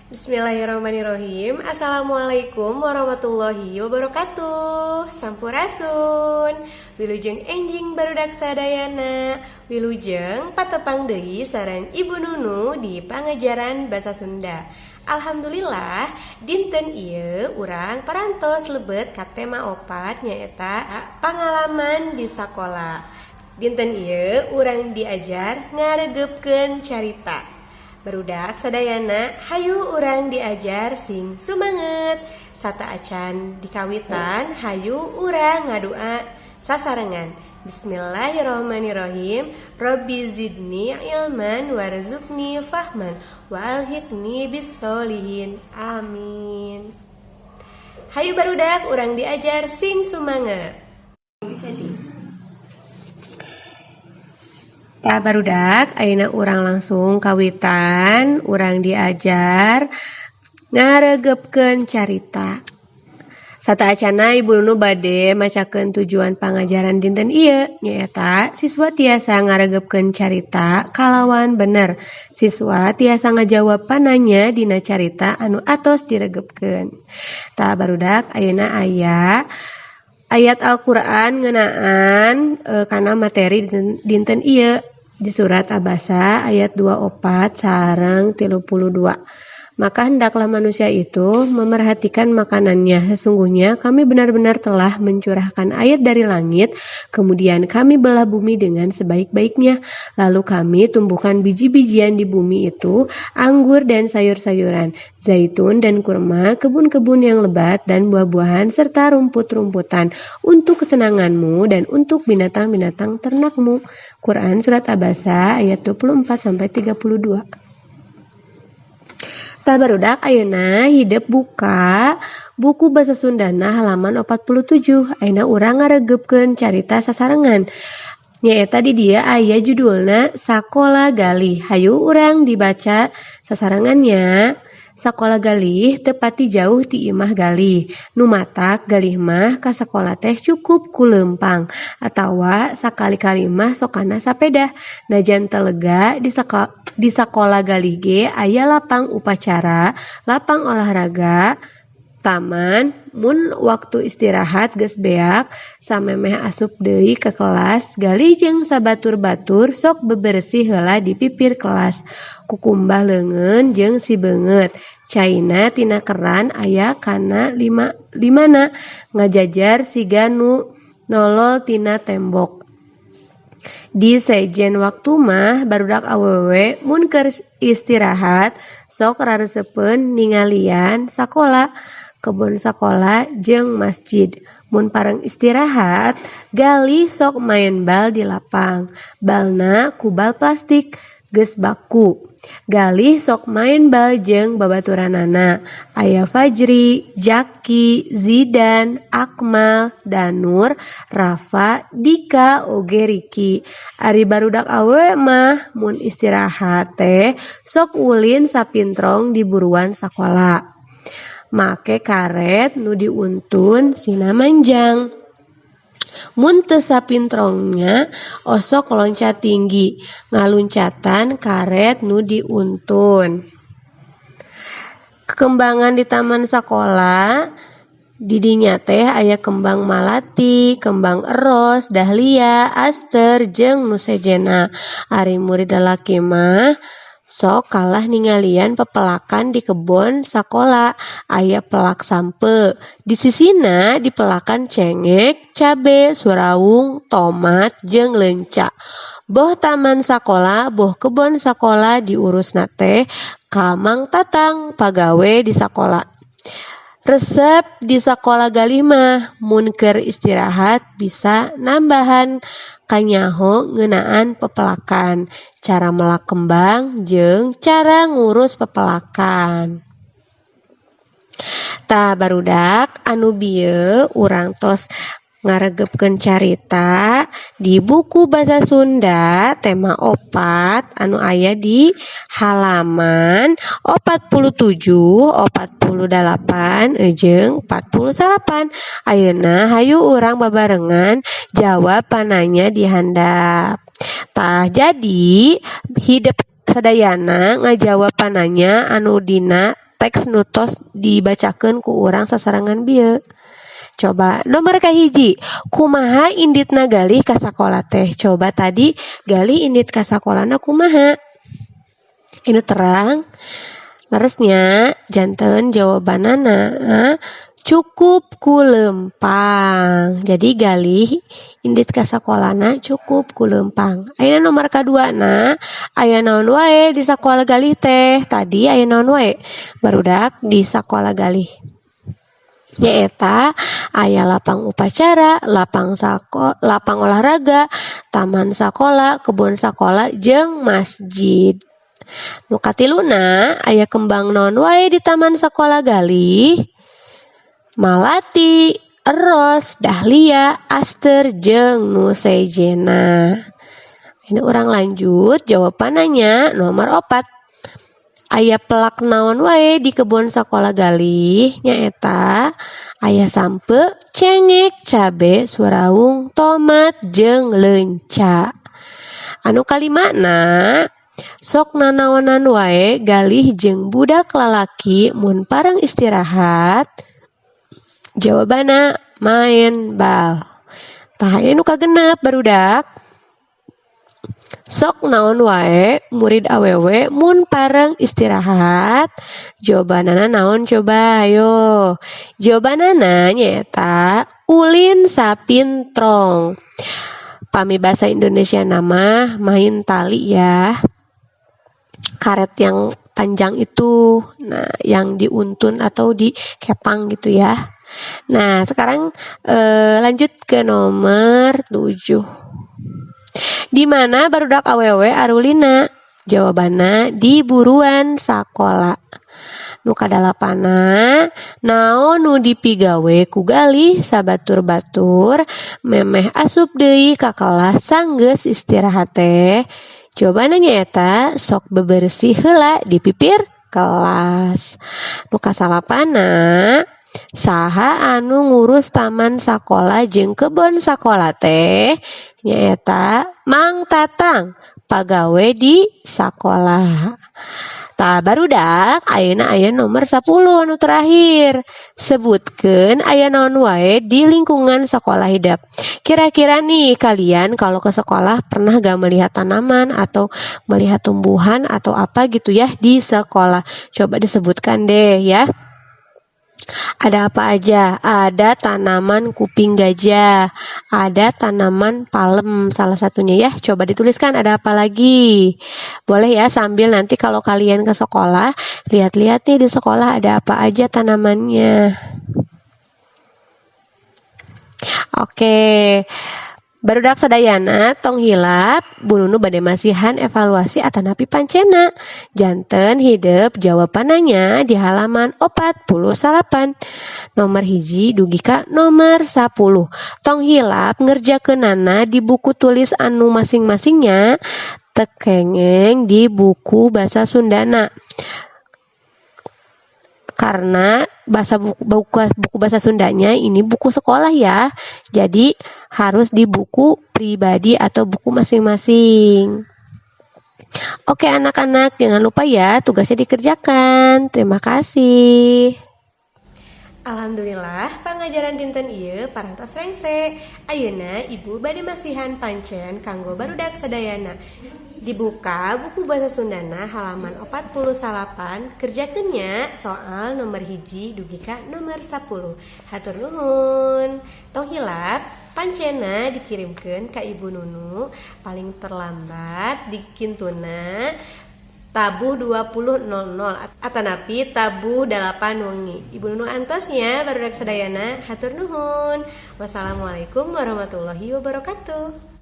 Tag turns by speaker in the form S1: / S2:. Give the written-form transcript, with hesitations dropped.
S1: Bismillahirrahmanirrahim. Assalamualaikum warahmatullahi wabarakatuh. Sampurasun. Wilujeng enjing, barudak sadayana. Wilujeng patepang deui sareng Ibu Nunu di pangajaran Bahasa Sunda. Alhamdulillah, dinten ieu urang parantos lebet ka tema 4, nyaeta pangalaman di sakola. Dinten ieu urang diajar ngaregepkeun carita. Barudak sadayana, hayu urang diajar sing sumanget. Sateuacan dikawitan, hayu urang ngadua sasarengan. Bismillahirrahmanirrahim. Rabbi zidni ilman warzuqni fahman wa alhiqni bissolihin. Amin. Hayu, barudak, urang diajar sing sumanget.
S2: Bisa di
S1: Tah, barudak, ayeuna urang langsung kawitan, urang diajar ngaregepkeun carita. Sateuacanna, Ibu Nunu bade macakeun tujuan pangajaran dinten ieu, nyaeta siswa tiasa ngaregepkeun carita kalawan bener. Siswa tiasa ngajawab pananya dina carita anu atos diregepkeun. Tah, barudak, ayeuna aya ayat Al-Qur'an ngeunaan kana materi dinten ieu di surat Abasa ayat 24 sareng 32. Maka hendaklah manusia itu memerhatikan makanannya. Sesungguhnya kami benar-benar telah mencurahkan air dari langit, kemudian kami belah bumi dengan sebaik-baiknya. Lalu kami tumbuhkan biji-bijian di bumi itu, anggur dan sayur-sayuran, zaitun dan kurma, kebun-kebun yang lebat dan buah-buahan serta rumput-rumputan untuk kesenanganmu dan untuk binatang-binatang ternakmu. Quran Surat Abasa ayat 24 sampai 32. Tah, barudak, ayeuna hidep buka buku Basa Sundana halaman 47. Ayeuna urang ngaregepkeun carita sasarengan. Nyaeta di dieu aya judulna Sakola Galih. Hayu urang dibaca sasarengan nya. Sakola Galih teu pati jauh ti imah Galih. Nu matak Galih mah ka sakola teh cukup ku leumpang atawa sakali-kali mah sok kana sapeda. Najan teu lega, di sakola Galih ge aya lapang upacara, lapang olahraga, taman. Mun waktu istirahat geus beak, samemeh asup deui ka kelas, Galih jeung sabatur-batur sok beberesih heula di pipir kelas. Kukumbah leungeun jeung sibeungeut. Caina tina keran aya kana limana, ngajajar siga nu nolol tina tembok. Di sejen waktu mah barudak awewe mun keur istirahat sok raresepeun ningalian sakola, kebon sakola jeung masjid. Mun pareng istirahat, Galih sok maen bal di lapang. Balna ku bal plastik geus baku. Galih sok maen bal jeung babaturanana. Aya Fajri, Jaki, Zidan, Akmal, Danur, Rafa, Dika oge Riki. Ari barudak awewe mah mun istirahat teh sok ulin sapintrong di buruan sakola. Make karet nu diuntun sina manjang. Mun teu sapintrongna, osok loncat tinggi ngaluncatan karet nu diuntun. Kekembangan di taman sakola di dinya teh aya kembang malati, kembang eros, dahlia, aster jeung nu sejenna. Ari murid lalaki mah sok kalah ningalian pepelakan di kebon sakola. Aya pelak sampeu. Di sisina dipelakan cengek, cabe, surawung, tomat jeung leunca. Boh taman sakola boh kebon sakola diurusna teh ka Mang Tatang, pagawe di sakola. Resep di sakola Galih mah mun keur istirahat bisa nambahan kanyaho ngeunaan pepelakan, cara melak kembang jeung cara ngurus pepelakan. Tah, barudak, anu bieu urang tos ngaregepkeun carita di buku Basa Sunda tema 4 anu aya di halaman 47, 48 jeung 49. Ayeuna hayu urang babarengan jawab pananya di handap. Tah, jadi hidep sadayana ngajawab pananya anu dina teks nu tos dibacakeun ku urang sasarengan bieu. Coba nomor kahiji, kumaha inditna Galih ka sakola teh? Coba tadi Galih indit ka sakolana kumaha? Anu terang leres nya, janten jawabanana cukup ku leumpang. Jadi Galih indit ka sakolana cukup ku leumpang. Ayeuna nomor kaduana, aya naon wae di sakola Galih teh? Tadi aya naon wae barudak di sakola Galih? Nyaeta aya lapang upacara, lapang olahraga, taman sakola, kebun sakola, jeung masjid. Nu katiluna, aya kembang naon wae di taman sakola Galih? Malati, eros, dahlia, aster, jeung nu sejenna. Ini urang lanjut jawabannya nomor 4. Aya pelak naon wae di kebun sakola Galih? Nyaeta aya sampeu, cengek, cabe, surawung, tomat, jeung leunca. Anu kalimana, sok nanaonan wae Galih jeung budak lalaki mun pareng istirahat? Jawabanna main bal. Tah, ieu nu kagenep barudak. Sok naon wae murid awewe mun pareng istirahat? Jawabanana naon coba, ayo? Jawabanana nyaeta ulin sapintrong. Pami bahasa Indonesia nama main tali ya. Karet yang panjang itu, nah, yang diuntun atau dikepang gitu ya. Nah, sekarang lanjut ke nomor 7. Di mana barudak awewe arulinna? Jawabanna di buruan sakola. Nu kadalapana, naon nu dipigawe ku Galih sabatur-batur memeh asup deui ka kelas sanggeus istirahat teh? Jawabanna nyaeta sok bebersih heula di pipir kelas. Nu kasalapana, saha anu ngurus taman sakola jeung kebon sakola teh? Nyaeta Mang Tatang, pagawe di sakola. Tah barudak, ayeuna aya nomor 10 anu terakhir. Sebutkeun aya naon wae di lingkungan sekolah hidep. Kira-kira nih, kalian kalau ke sekolah pernah gak melihat tanaman atau melihat tumbuhan atau apa gitu ya di sekolah? Coba disebutkan deh ya. Ada apa aja? Ada tanaman kuping gajah, ada tanaman palem salah satunya ya. Coba dituliskan ada apa lagi? Boleh ya, sambil nanti kalau kalian ke sekolah, lihat-lihat nih di sekolah ada apa aja tanamannya. Oke. Barudak sadayana, tong hilap Bu Nunu bade masihan evaluasi atanapi pancenna. Janten hidep jawabanana di halaman 48 nomor 1 dugi ka nomor 10. Tong hilap ngerjakeunana di buku tulis anu masing-masingnya, teu kengeng di buku bahasa Sundana, karena bahasa buku, buku, buku bahasa Sundanya ini buku sekolah ya. Jadi harus di buku pribadi atau buku masing-masing. Oke anak-anak, jangan lupa ya tugasnya dikerjakan. Terima kasih. Alhamdulillah, pangajaran dinten ieu parantos rengse. Ayeuna Ibu bade masihan pancen kanggo barudak sadayana. Dibuka buku bahasa Sundana halaman 48, kerjakeun nya soal nomor 1 dugi ka nomor 10. Hatur nuhun. Tong hilap pancenna dikirimkeun ka Ibu Nunu paling terlambat dikintuna tabuh 20.00 atanapi tabuh 8 wengi. Ibu Nunu antos nya, barudak sadayana, hatur nuhun. Wassalamualaikum warahmatullahi wabarakatuh.